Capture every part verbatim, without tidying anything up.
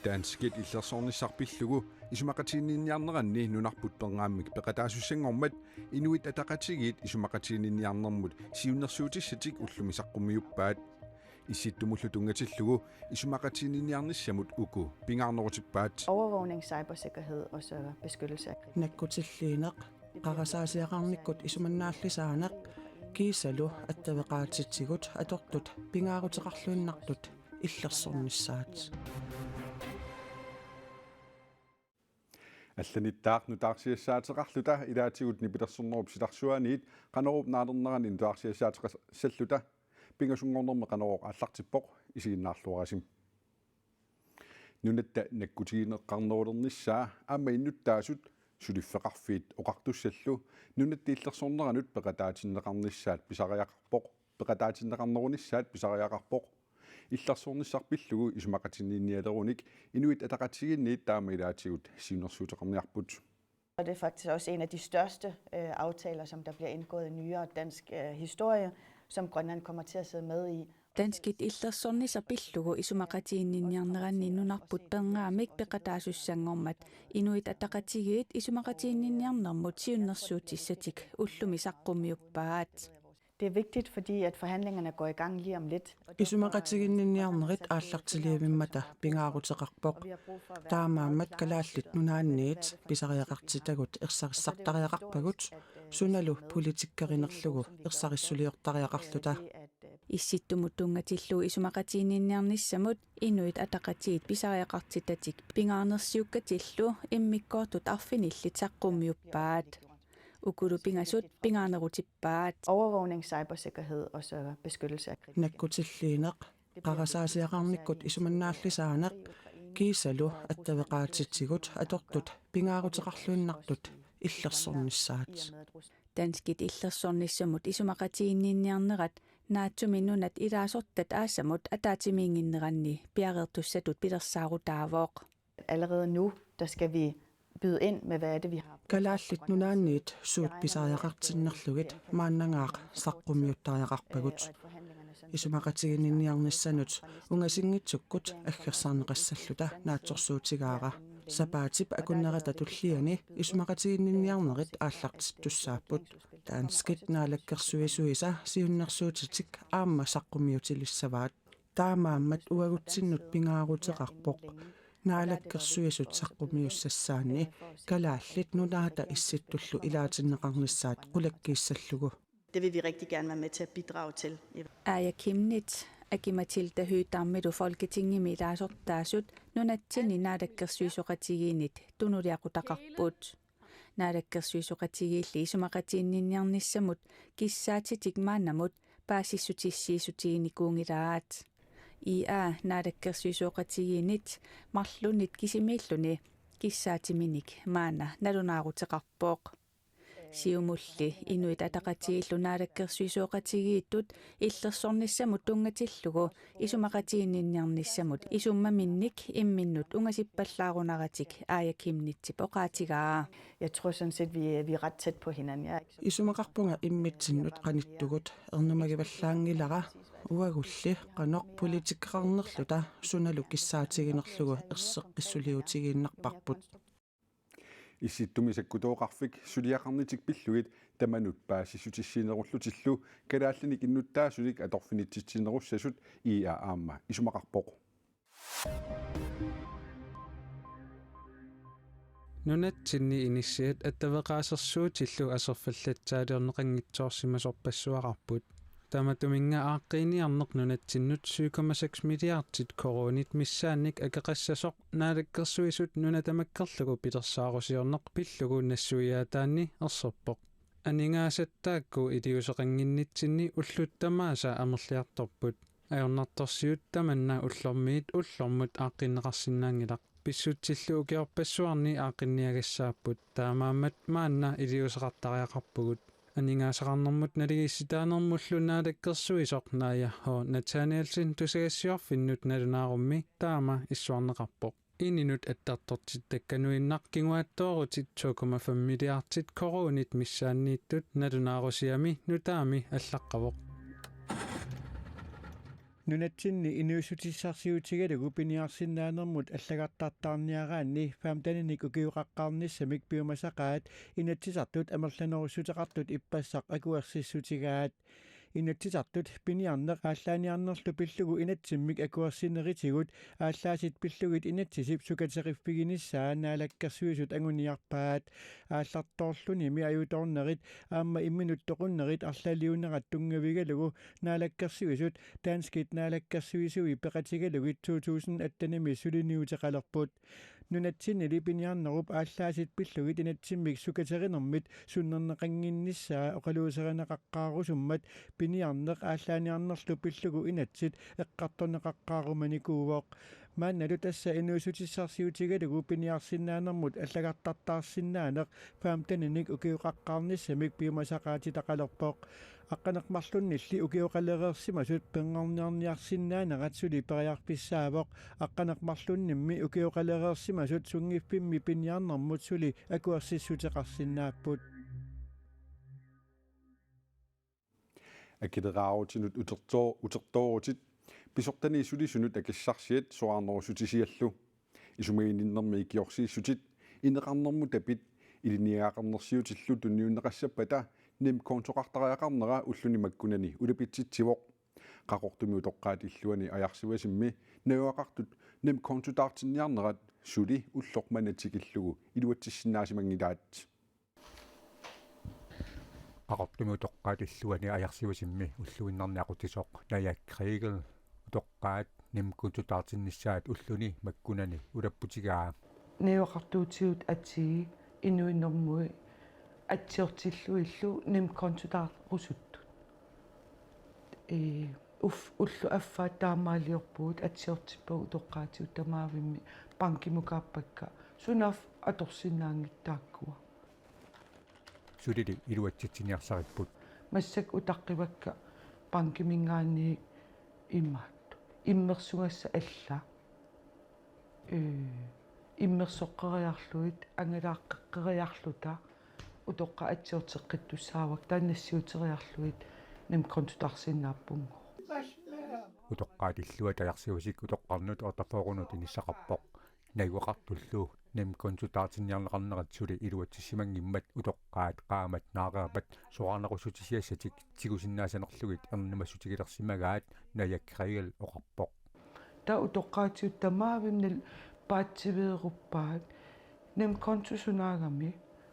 Danskit illersornissaq pillugu isumaqatiginninniarneranni nunarput perngaammik peqataasussanngormat Inuit Ataqatigiit isumaqatiginninniarnermut siunnersuutissatik ullumi saqqummiuppaat. Issittumullu tunngatillugu isumaqatiginninniarnissamut uku pingaarnerutippaat. Overvågning, cybersikkerhed og så beskyttelse af kritisk. Nakkutilliineq, qarasaasiaqarnikkut isumannaallisaaneq, kiisalu attaveqaatitsigut atortut pingaaruteqarluinnartut illersornissaat. Allanittaaq nutaarsiassaateqarluta ilaatigut nipilersornerup silarsuaniit Qanoruup naalernerani nutaarsiassaateqassalluta. Pingasunngornermi Qanorooq aallartippoq, isiginnaarluarisi. Nunatta nakkutigineqarnerulernissaa aamma innuttaasut suliffeqarfiit oqartussallu nunatta illersorneranut peqataatinneqarnissaat pisariaqarpoq, peqataatinneqarnerunissaat pisariaqarpoq. Illersornissaq pillugu isumaqatiginninnialerunik Inuit Ataqatigiinniit taama ilaatigut siunnersuuteqarniarput. Og det er faktisk også en af de største øh, aftaler, som der bliver indgået i nyere dansk øh, historie, som Grønland kommer til at sidde med i. Danskit illersornissaq pillugu isumaqatiginninniarneranni nunarput perngaammik peqataasussanngormat Inuit Ataqatigiit isumaqatiginninniarnermut siunnersuutissatik ullumi saqqummiuppaat. Det er vigtigt, fordi at forhandlingerne går i gang lige om lidt. Isumaqatiginninniarnerit aallartilivimmata pingaaruteqarpoq. Taamaammat Kalaallit Nunaanniit pisariaqartitagut ersarissartariaqarpagut, sunalu politikkerinerlugu ersarissuliortariaqarluta. Issittumut tunngatillugu isumaqatiginninniarnissamut Inuit Ataqatigiit pisariaqartitatik pingaarnersiukkatillu immikkoortut arfinillit saqqummiuppaat. Ukulu pingasut pingaarnerutippaat. Overvågning, cybersikkerhed og så beskyttelse af kritisk. Nakkutilliineq, qarasaasiaqarnikkut isumannaallisaaneq, kiisalu attaveqaatitsigut atortut pingaaruteqarluinnartut illersornissaat. Danskit illersornissamut isumaqatiginninniarnerat NATO-mi nunat ilaasortat aassamut ataatsimiinnginneranni piareertussatut pilersaarutaavoq. Allerede nu, der skal vi byde ind med, hvad er det, vi har. Kalaallit Nunaanniit suut pisariaqartinnerlugit maannangaaq saqqummiuttariaqarpagut. Isumaqatiginninniarnissanut ungasinngitsukkut aggersarneqassalluta naatsorsuutigaara. Sapaatip akunnerata tulliani isumaqatiginninniarnerit aallartittussaapput. Danskit naalakkersuisuisa siunnersuutitik aamma saqqummiutilissavaat. Taamaammat uagutsinnut pingaaruteqarpoq naalakkersuisut saqqummiussassaanni Kalaallit Nunaata Issittullu ilaatinneqarnissaat qulakkiissallugu. Det vil vi rigtig gerne være med til at bidrage til. Aaja Chemnitz, Aki-Matilda Høegh-Damilu Folketingimi ilaasortaasut nunatsinni naalakkersuisooqatigiinnit tunuliaqutaqarput. Naalakkersuisooqatigiilli isumaqatiginninniarnissamut kissaatitik maannamut paasissutissiissutiginikuunngilaat. I A naalakkersuisooqatigiinnit marlunnit kisimiilluni kissaatiminik maanna nalunaaruteqarpoq. Siumulli Inuit Ataqatigiillu naalakkersuisooqatigiittut illersornissamut tunngatillugu isumaqatiginninniarnissamut isummaminnik imminnut ungasippallaarunaratik Aaja Chemnitzip oqaatigaa. Jeg tror sådan set, vi, vi er ret tæt på hinanden. Jeg er ikke så Isumaqarpunga immitsinnut qanittugut, ernumagivallaanngilara uagulli qanoq politikkeqarnerluta sunalu kissaatiginerlugu erseqqissuliutigiinnarparput. Issittumi sakkutooqarfik suliaqarnitik pillugit tamanut paasissutissiinerullutillu kalaallinik innuttaasunik atorfinitsitsinerussasut I A aamma isumaqarpoq. Nunatsinni inissiat attaveqaasersuutillu aserfallatsaaliorneqanngitsoorsimasorpassuaqarput. Tamatuminnga aaqqiiniarneq nunatsinnut syv komma seks milliardit koruunit missaannik akeqassasoq Naalakkersuisut nuna tamakkerlugu pilersaarusiorneq pillugu nassuiaataanni erserpoq. Aningaasat taakku iliuuseqannginnitsinni ullut tamaasa amerliartorput. Ajornartorsiut tamanna ullormiit ullormut aaqqinneqarsinnaanngilaq. Pissutsillu ukiorpassuarni aaqqinniagassaapput, taamaammat maanna iliuuseqartariaqarpugut. Aningaasaqarnermut naligiissitaanermullu naalakkersuisoq Naaja H. Nathanielsen tusagassiorfinnut nalunaarummi taama issuarneqarpoq. Ininut attartortittakkanuinnaq kinguaattoorutit to komma fem milliardit koruunit missaanniittut nalunaarusiami nutaami allaqqavoq. Nunatsinni inuussutissarsiutigalugu piniarsinnaanermut allagartartaarniaraanni femteninik ukioqaqqaarnissamik piumasaqaat Inatsisartut amerlanerussuteqartut ippassaq akuersissutigaat. Inatsisartut piniarneq aallaaniarnerlu pillugu inatsimmik akuersinerisigut aallaasit pillugit inatsisip sukateriffiginissaa Naalakkersuisut anguniarpaat. Aallartoorlunimi ajutoornerit aamma imminut toqunnerit arlaliunerat tunngavigalugu Naalakkersuisut danskit naalakkersuisui peqatigalugit to tusind attenimi suliniuteqalerput. Nunatsinnili piniarnerup aallaasit pillugit inatsimmik sukaterinermit sunnerneqannginnissaa oqaluuserineqaqqaarusummat piniarneq aallaaniarnerlu pillugu inatsit eqqartorneqaqqaarumanikuuvoq. Maannalu tassa inuussutissarsiutigalugu piniarsinnaanermut allagartartaarsinnaaneq femteninik ukioqaqqaarnissamik piumasaqaatitaqalerpoq. Aqqaneq-marlunnilli ukioqalereersimasut penngorniarniarsinnaanerat suli periarfissaavoq. Aqqaneq-marlunnimmi ukioqalereersimasut sunngiffimmi piniarnermut suli akuersissuteqarsinnaapput. Akileraarutinut utertoo-, utertoorutit pisortani sulisunut akissarsiat soraarnerussutisiallu. Isumaginninnermi ikiorsiissutit, ineqarnermut tapit, ilinniagaqarnersiutillu tunniunneqassappata NemKontoqartariaqarnera ulluni makkunani ulapitsitsivoq. Qaqortumi utoqqaat illuani Ajarsivasimmi najugaqartut NemKontotaartinniarnerat suli ulloq manna tikillugu iluatsissinnaasimanngillat. Qaqortumi utoqqaat illuani Ajarsivasimmi ulluinnarni aqutsisoq Naja Kriegel utoqqaat NemKontotaartinnissaat ulluni makkunani ulapputigaa. Najugaqartuutigut atii inuinermui atsiortillugillu NemKontotaarusuttut. Ee, uf-, ullut affaat taamaaliorpugut atsiortippagut utoqqaatigut tamaavimmik bankimukaappakka sunaaffa atorsinnaanngitsut taakkua. Sulili iluatsitsiniarsaripput. Massakkut utaqqivakka bankiminngaanniit imaattoq. Immersugassat allat. Ee, immersoqqeriarlugit, angalaaqqeqqeriarluta, utoqqaat atsiorteqqittussaavakka, taanna nassiuteriarlugit NemKontotaarsinnaappunngooq. Utoqqaat illuat Ajarsivasik utoqqarnut otteogfyrrenut inissaqarpoq. Najugaqartullu NemKontotaartinniarneqarnerat suli iluatsissimanngimmat utoqqaat qaammat naareerpat soraarnerussutisiassatik tigusinnaasanerlugit ernumassutigilersimagaat, Naja Kriegel oqarpoq. Taava utoqqaatigut tamaavimmik paatsiveeruppaat NemKonto sunaagami,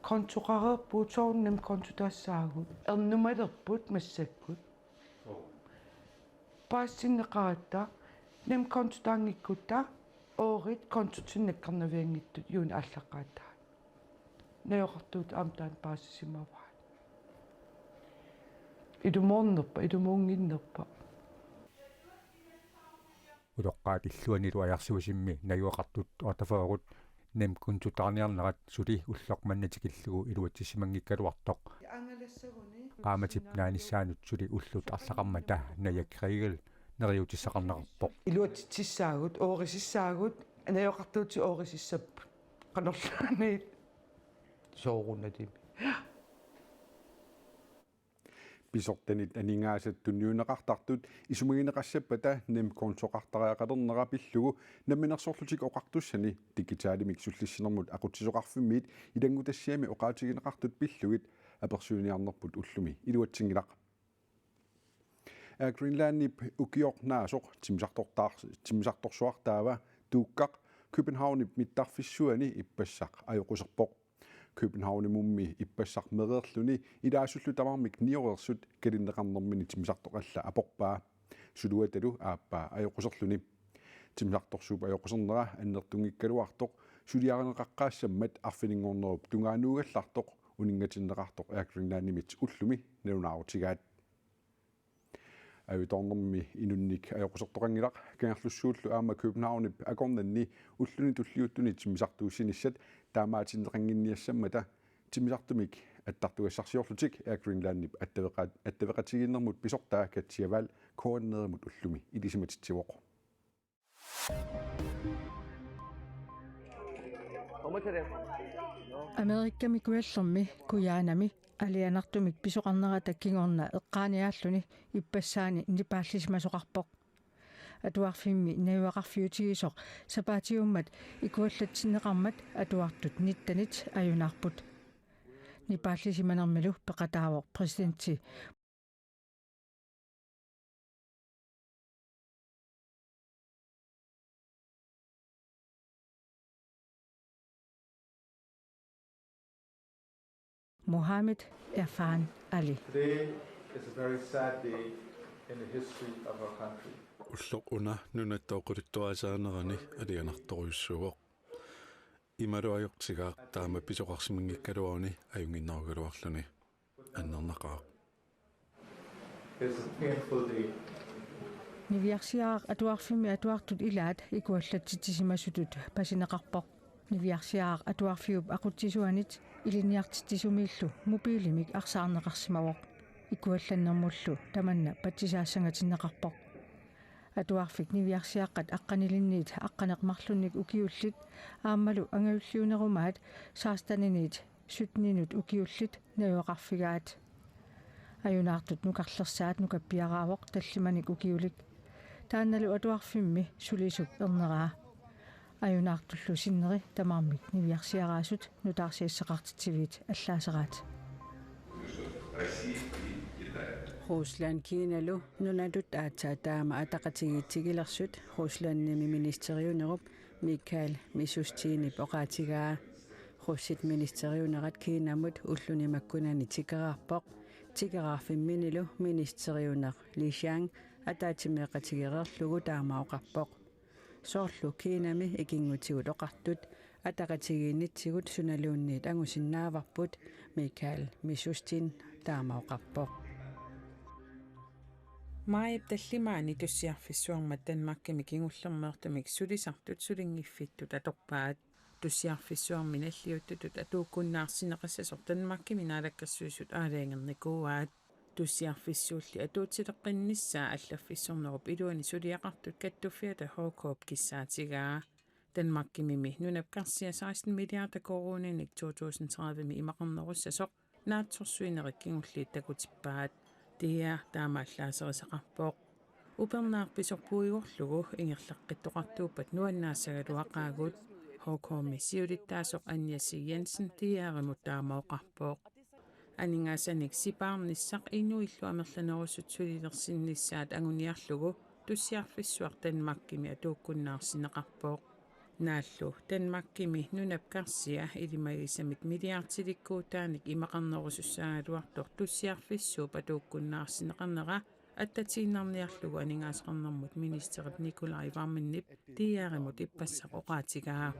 kontoqareerpugut soorlu NemKonto taassaagut, ernumalerput massakkut. Paasitinneqaratta NemKontotaanngikkutta oorit kontotinneqarnavianngitsut juuni aallaqqaataani. Najugaqartuut aamma taanna paasisimavaat. Ilumoornerpa, ilumuunnginnerpa. Utoqqaat illuanilu Ajarsivasimmi najugaqartut otteogfyrret NemKontotaarniarnerat suli ulloq manna tikillugu iluatsissimanngikkaluartoq. Qaammatip naanissaanut suli ullut arlaqarmata Naja Kriegel neriutissaqarneqarpoq. Iluatsitsissaagut, oorisissaagut, najugaqartuutit oorisissapput. Qanorluunniit soorunalimi. Pisortanit aningaasat tunniunneqartartut isumagineqassappata NemKontoqartariaqalernera pillugu Namminersorlutik Oqartussani digitalimik sullissinermut aqutsisoqarfimmiit ilanngutassiami oqaatigineqartut pillugit apersuiniarnerput ullumi iluatsinngilaq. Air Greenlandip ukioq naasoq timmisartortaar-, timmisartorsuartaava Tuukkaq Københavnip mittarfissuani ippassaq ajoquserpoq. Københavnimummi ippassaq mereerluni ilaasullu tamarmik nioreersut kalinneqarnermini timmisartoq alla aporpaa. Suluatalu aappaa ajoquserluni. Timmisartorsuup ajoqusernera annertunngikkaluartoq suliarineqaqqaassammat arfininngornerup tungaanuugallartoq uninngatinneqartoq Air Greenlandimit ullumi nalunaarutigaat. Ajutoornermi inunnik ajoqusertoqanngilaq, Kangerlussuullu aamma Københavnip akornanni ulluni tulliuttuni timmisartuussinissat taamaatinneqannginniassammata timmisartumik attartugassarsiorlutik Air Greenlandip attaveqa-, attaveqatigiinnermut pisortaa Katja Wall K N R-imut ullumi ilisimatitsivoq. Amerikami kujallermi Guyanami alianartumik pisoqarnerata kingorna eqqaaniaalluni ippassaani nipaallisimasoqarpoq. Atuarfimmi najugaqarfiutigisoq sapaatiummat ikuallatsinneqarmat atuartut nittenit ajunaarput. Nipaallisimanermilu peqataavoq præsidenti Mohamed Irfaan Ali. Today is a very sad day in the history of our country. Ulloq una nunatta oqaluttuarisaanerani alianartorujussuuvoq. Imaluunniit ajortigaaq taama pisoqarsimanngikkaluaruni ajunnginnerugaluarluni. Annernaqaaq. It's a painful day. Niviarsiaraq atuarfimmi atuartut ilaat ikuallatsitsisimasutut pasineqarpoq. Niviarsiaraq atuarfiup aqutsisuanit ilinniartitsisumiillu mobilimik arsaarneqarsimavoq. Ikuallannermullu tamanna patsisaassangatinneqarpoq. Atuarfik niviarsiaqqat aqqanilinniit aqqaneq-marlunnik ukiullit aammalu angajulliunerumaat seksteninit sytteninut ukiullit najugaqarfigaat. Ajunaartut nukarlersaat nukappiaraavoq tallimanik ukiulik. Taannalu atuarfimmi sulisup erneraa. Ajunaartullu sinneri tamarmik niviarsiaraasut nutaarsiassaqartitsiviit allaaseraat. Rusland Kinalu nunatut aatsaat taama ataqatigiitsigilersut Ruslandimi ministeriunerup Mikhail Mishustinip oqaatigaa. Russit ministeriunerat Kinamut ulluni makkunani tikeraarpoq. Tikeraarfimminilu ministeriuneq Li Qiang ataatsimeeqatigereerlugu taama oqarpoq. Soorlu Kinami ikinngutigut oqartut ataqatigiinnitsigut sunaluunniit angusinnaavarput, Mikhail Mishustin taama oqarpoq. Maajip tallimaani tussiarfissuarmat Danmarkimi kingullermeertumik sulisartut sulinngiffittut atorpaat. Tussiarfissuarmi nalliuttutut atuukkunnaarsinneqassasoq Danmarkimi naalakkersuisut aalajangernikuuaat. Tussiarfissuulli atuutileqqinnissaa allaffissornerup iluani suliaqartut kattuffiata H K-p kissaatigaa. Danmarkimimi nunap karsia seksten milliarder koruuninik to tusind tredive-mi imaqarnerussasoq naatsorsuinerit kingulliit takutippaat. D R taama allaaserisaqarpoq. Upernaaq pisoq puigorlugu ingerlaqqittoqartuuppat nuannaassagaluaqaagut, H K-mi siulittaasoq Anja C. Jensen D R-imut taama oqarpoq. Aningaasanik sipaarnissaq inuillu amerlanerusut sulilersinnissaat anguniarlugu tussiarfissuaq Danmarkimi atuukkunnaarsinneqarpoq. Naallu Danmarkimi nunap karsia ilimagisamit milliardilikkuutaanik imaqarnerusussaagaluartoq tussiarfissuup atuukkunnaarsinneqarnera attatiinnarniarlugu aningaasaqarnermut ministerip Nicolai Wammenip D R-imut ippassaq oqaatigaa.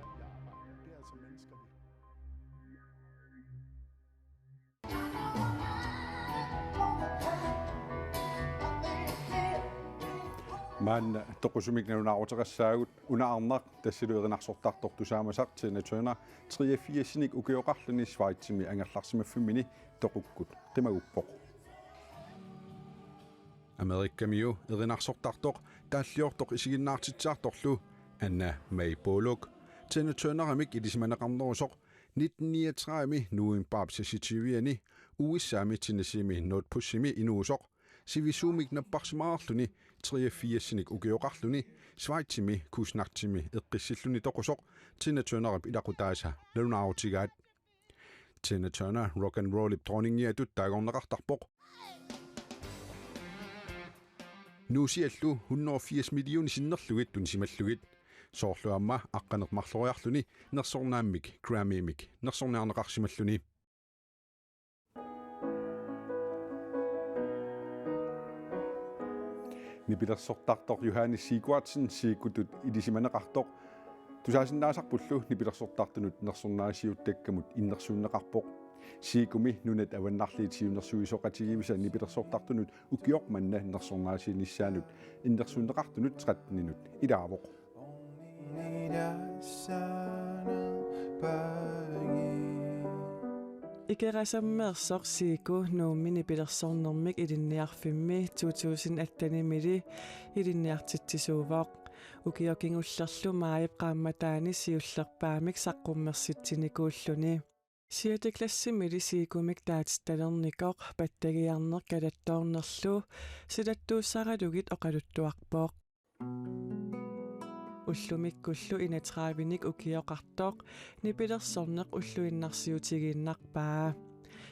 Maanna toqusumik nalunaaruteqassaagut. Una arnaq tassalu erinarsortartoq tusaamasaq Tina Turner treogfirsinik ukioqarluni Schweizimi angerlarsimaffimmini toqukkut qimaguppoq. Amerikamiu erinarsortartoq taalliortoq isiginnaartitsisartorlu Anna Mae Bullock Tina Turnerimik ilisimaneqarnerusoq nitten niogtredive novembarip seksogtyve-ani U S A-mi Tennesseemi Nutbushimi inuusoq sivisuumik napparsimaqarluni treogfirsinik ukioqarluni Schweizimi Küsnachtimi eqqissilluni toqusoq Tina Turnerip ilaqutaasa nalunaarutigaat. Tina Turner rock and rollip dronningiatut taagorneqartarpoq. Nuusiallu hundrede og firs millioner sinnerlugit tunisimallugit. Soorlu aamma aqqaneq-marloriarluni nersornaammik Grammymik nersorniarneqarsimalluni. Nipilersortartoq Johannes Sigurdsen Siikutut ilisimaneqartoq tusaasinnaasarpullu nipilersortartunut nersornaasiuttakkamut innersuunneqarpoq. Siikumi nunat avannarliit siunnersuisoqatigiivisa nipilersortartunut ukioq manna nersornaasiinissaanut innersuunneqartunut tretteninut ilaavoq. Ikerasammeersoq Siiku Nuummi nipilersornermik ilinniarfimmi to tusind atten-imili ilinniartitsisuuvoq. Ukioq kingullerlu maajip qaammataani siullerpaamik saqqummersitsinikuulluni. Sjette klassimili Siikumik taatitalernikoq pattagiarneq kalattoornerlu silattuussaralugit oqaluttuarpoq. Ullumikkullu enogtredivenik ukioqartoq nipilersorneq ulluinnarsiutigiinnarpaa.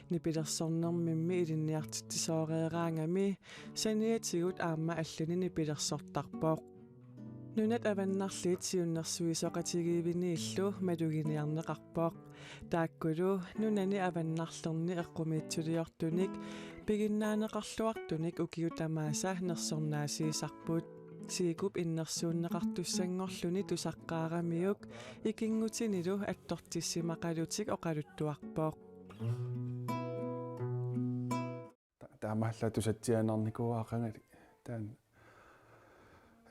Nipilersornermimmi ilinniartitsisooreeraangami saniatigut aamma allani nipilersortarpoq. Nunat Avannarliit Siunnersuisoqatigiiviniillu maluginiarneqarpoq. Taakkulu nunani avannarlerni eqqumiitsuliortunik piginnaaneqarluartunik ukiut tamaasa nersornaasiisarput. Siikup innersuunneqartussanngorluni tusaqqaaramiuk ikinngutinilu attortissimaqalutik oqaluttuarpoq. Ta-, taamaallaat tusatsiaannarnikuuara qangali. Taanna,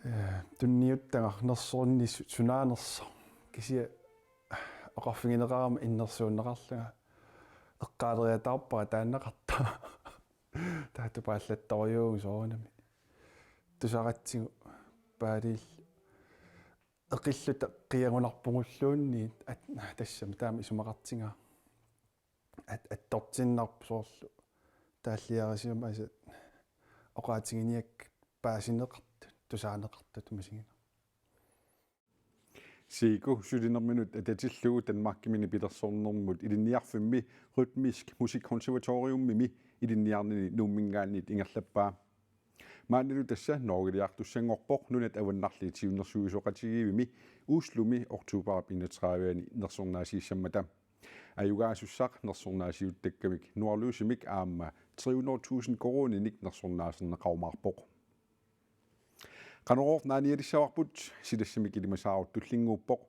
eh, tunniuttagaq nersornissut sunaanersoq. Kisianni oqarfigineqarama innersuunneqarlunga eqqaaleriataarpara taannaqartoq. Taatupaallattorujuuvoq soorunami. Tusaratsigu paaliil eqilluta qiagunarpugulluunniit at-, tassami taama isumaqartigaa. At-, attortinnarpoq soorlu taalliarisimasat oqaatiginiakkat paasineqartut, tusaaneqartut misigineq. Siiko syttenerminut atatillugu Danmarkimi nipilersornermut ilinniarfimmi Rytmisk Musikkonservatoriumimi ilinniarnini Nuumminngaanniit ingerlappaa. Maannalu tassa Norgeliartussanngorpoq Nunat Avannarliit Siunnersuisoqatigiivimi Oslomi oktobarip enogtredive-ani nersornaasiissammata. Ajugaasussaq nersornaasiuttakkamik Nordlysimik aamma tre hundrede tusind koruuninik nersornaaserneqarumaarpoq. Qanorooq naanialissavarput, silassamik ilimasaarut tullinnguuppoq.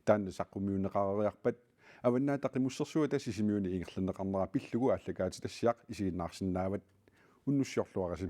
Taanna saqqummiunneqareeriarpat Avannaata Qimussersuata Sisimiuni ingerlanneqarnera pillugu aallakaatitassiaq isiginnaarsinnaavat. Unnussiorluarisi.